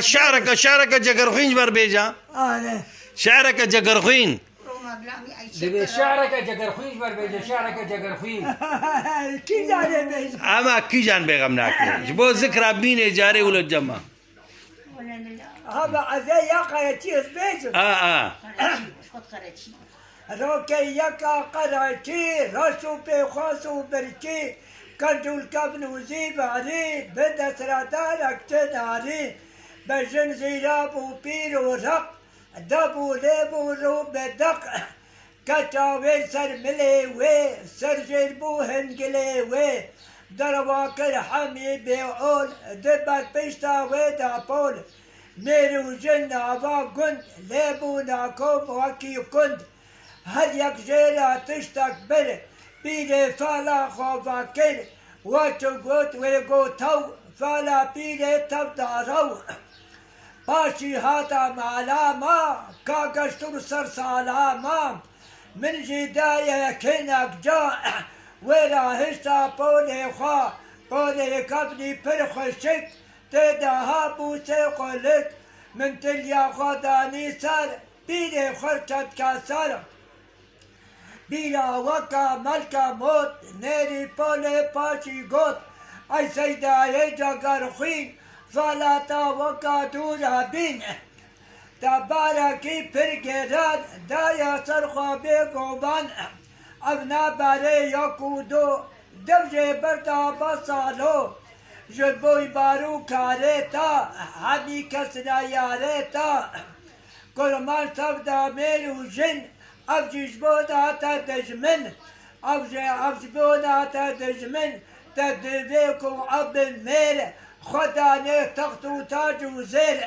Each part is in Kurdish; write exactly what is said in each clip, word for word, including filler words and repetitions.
Şe'reke, şe'reke Cegerxwîn ji ber bêje. Are. Şe'reke Cegerxwîn. Divê şe'reke Cegerxwîn ji ber bêje, şe'reke Cegerxwîn. Kîjan ê bêje? Ama kîjan bêxem nake. Ji bo zikra bînê carê wilo cema. Haba ez ê ya qereçî ez bêjim. A, a. Rokê yeka qereçî, reş û pêxwas û birçî, qenc û kevn û zîverî, bi destredarek çi narî, bejin zîra bû pîr û req, debû lê bû rû bi deq. Keça wê ser milê wê, ser jêr bû hingilê wê, derwa kir hemî bê ol, di ber pişta wê de pol. Mêr û jin nava gund, lê bûna kom wekî kund. Her yek jê re tiştek bir, pîrê fala xwe vekir, we çi got wê got tew, fala pîrê tev da rew. Paşî hata mala me, ka geştur ser sala me, min jî daye kênek ca, wê re hişta polê xwe, polê kevnî pir xweşik, tê de hebû sê qulik, min tiliya xwe danî ser, pîrê xwe çetka ser. Bîra weka melke mot, nêrî polê paşî got, ey seydayê Cegerxwîn, fala te weka dûr e bîn. Te barekî pir gêren daye ser xwe bêguman, ev ne berê yek û du, dev jê berda be salo. Ji bo barûkarê te, hemî kes ne yarê te. Kurmanc tev da mêr û jin, ev jî ji bo da te dijmin. Ev jî, ev ji bo da te dijmin, te divê ku ev bin mêr, xwe danê text û tac û zêr.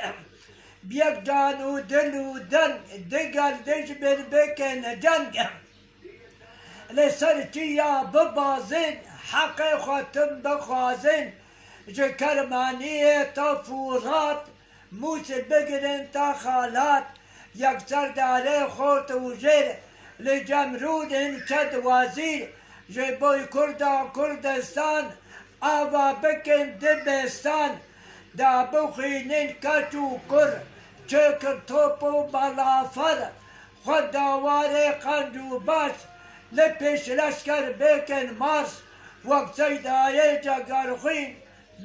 Bi yek can û dil û deng, digel dijmin bikin ceng. Li ser çiya bibazin, heqê xwe tim bixwazin. Ji Kermaniyê ta Furat, Mûs bigirin ta Xalat, yekser darê xort û jêr, li cem rûdin çed wezîr, ji bo Kurda Kurdistan, ava bikin dibistan, da bixwînin keç û kur, çêkin top û balafir, xwe dawarê qenc û baş, li pêş leşker bikin marş, wek seydayê Cegerxwîn,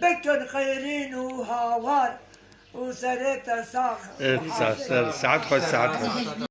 bikin xêrîn û hawar û serê te sax. Saet xweş, saet xweş.